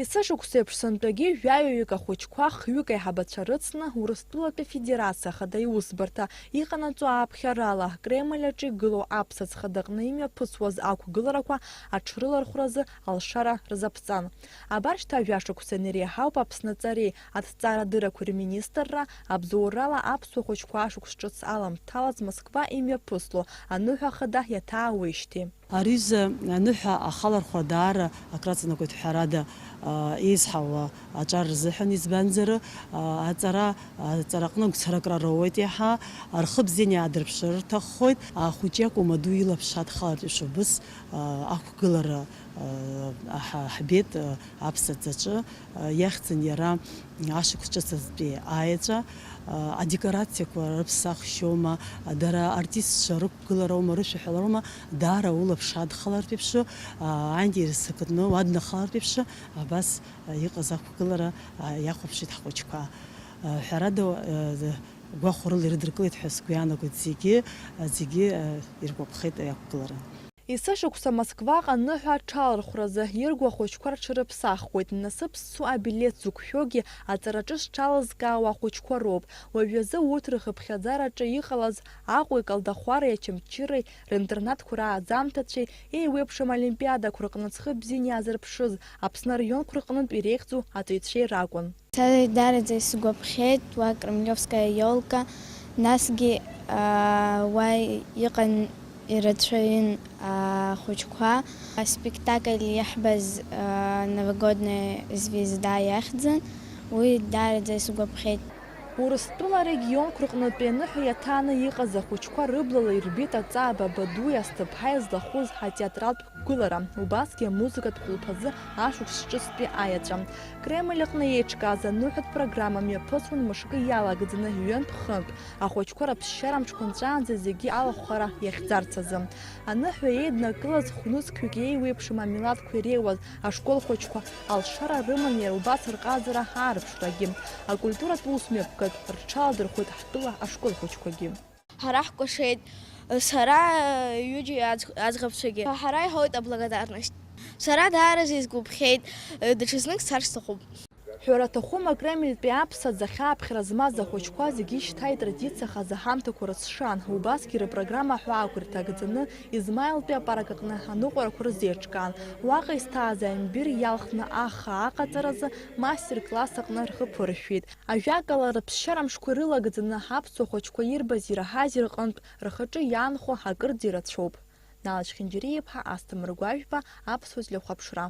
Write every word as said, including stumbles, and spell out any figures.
Есышықәса еиԥш сынтәагьы жәаҩаҩык ахәыҷқәа хҩык аиҳабацәа рыцны Урыстәылатәи Афедерациа Ахада Иусбарҭа иҟанаҵо ааԥхьарала Кремль аҿы игылоу аԥсаӡ хадаҟны имҩаԥысуаз ақәгыларақәа аҽрылархәразы алшара рзаԥҵан. Абар шьҭа жәашықәса инареиҳауп Аԥсны аҵареи аҭҵаарадырақәеи рминистрра абзоурала аԥсуа хәыҷқәа ашықәс ҿыц аламҭалаз Москва имҩаԥысло аныҳәа ахада иаҭаауеижьҭеи. Ари изы аныҳәа ахалархәра даара акраҵанакуеит, ҳәарада, а, еизҳауа аҿар рзыҳәан, избанзар, а, аҵара, аҵараҟны агәцаракра роуеит иаҳа, рхы бзианы иаадырԥшыр рҭаххоит, ахәыҷы иакәым аду илаԥш адхалартә еиԥш убыс, а, ақәгылара, а, ҳа-, ҳбеит, а, аԥсаӡаҿы, а, иахьӡын иара ашықәс ҿыцазтәи аеҵәа, а, адекорациақәа рыԥсахшьоума, дара артистцәа рықәгылароума, рышәаҳәалароума, даара улаԥш адхалартә еиԥш, а, аинтерес акытны уаднахалартә еиԥш, абас, а, иҟаз ақәгылара, а, иахәаԥшит ҳхәыҷқәа. А, ҳәарада, а, гәахәарыла ирыдыркылеит ҳәа сгәы иаанагоит зегьы, а, зегьы, а, иргәаԥхеит ари ақәгылара. Есышықәса Москваҟа аныҳәа аҽалархәразы иргу ахәыҷқәа рҽырыԥсахуеит. Насыԥ зцу абилеҭ зықәшәогьы аҵараҿы зҽалызкаауа ахәыҷқәа роуп. Уажәазы урҭ рхыԥхьаӡараҿы иҟалаз Аҟәеи Калдахәареи Очамчыреи ринтернатқәа рааӡамҭацәеи еиуеиԥшым олимпиадақәа рҟны зхы бзианы иаазырԥшыз, Аԥсны араионқәа рҟнытә иреиӷьӡоу аҵаҩцәеи ракәын. Сара даараӡа исгәаԥхеит уа Кремлевская ёлка, насгьы, аа, уа иҟан ирацәаҩын, аа, ахәыҷқәа. Аспектакль иаҳбаз, аа, Новогодная звезда иахьӡын, уи даараӡа исгәаԥхеит. Урыстәыла арегионқәа рҟнытәи аныҳәа иаҭааны иҟаз ахәыҷқәа рыблала ирбеит аҵаа Бабадуи Асҭыԥҳаи злахәыз атеатралтә гәылара, убасгьы амузыкатә хәылԥазы ашықәс ҿыцтәи аеҵәа. Кремль аҟны еиҿкааз аныҳәатә программа мҩаԥысуан мышкы иалагӡаны ҩынтә-хынтә, ахәыҷқәа рыԥсшьара мҿқәа нҵәаанӡа зегьы алахәхара иахьӡарц азы. Аныҳәа еиднакылаз хә-нызқьҩык еиуеиԥшым амилаҭқәа иреиуаз ашкол хәыҷқәа алшара рыман иара убас рҟазара аарԥшрагьы. Акультуратә усмҩаԥгатә рҽаладырхәит ҳтәыла ашкол хәыҷқәагьы. Ҳара ҳкәашеит, сара, ҩыџьа аӡ-, аӡӷабцәагьы. Ҳара иҳауеит аблагодарность. Сара даараӡа исгәаԥхеит, даҽазнык сцар сҭахуп. Ҳәара аҭахума, Кремльтәи аԥсаӡ ахьааԥхьара змаз ахәыҷқәа зегьы шьҭа итрадициахаз аҳамҭақәа рыцәшан, убасгьы рыпрограмма ҳәаақәа ирҭагӡаны, Измаилтәи апарк аҟны аныҟәарақәа рзеиҿкаан. Уаҟа изҭааз аимбир иалхны аха аҟаҵаразы мастер-класс аҟны рхы ԥыршәеит. Ажәакала, рыԥсшьара мшқәа ирылагӡаны аԥсуа хәыҷқәа ирбази ираҳази рҟынтә рхаҿы иаанхо акырӡа ирацәоуп. Нала Чхинџьариа-иԥҳа, Асҭамыр Гәажәба, Аԥсуа телехәаԥшра.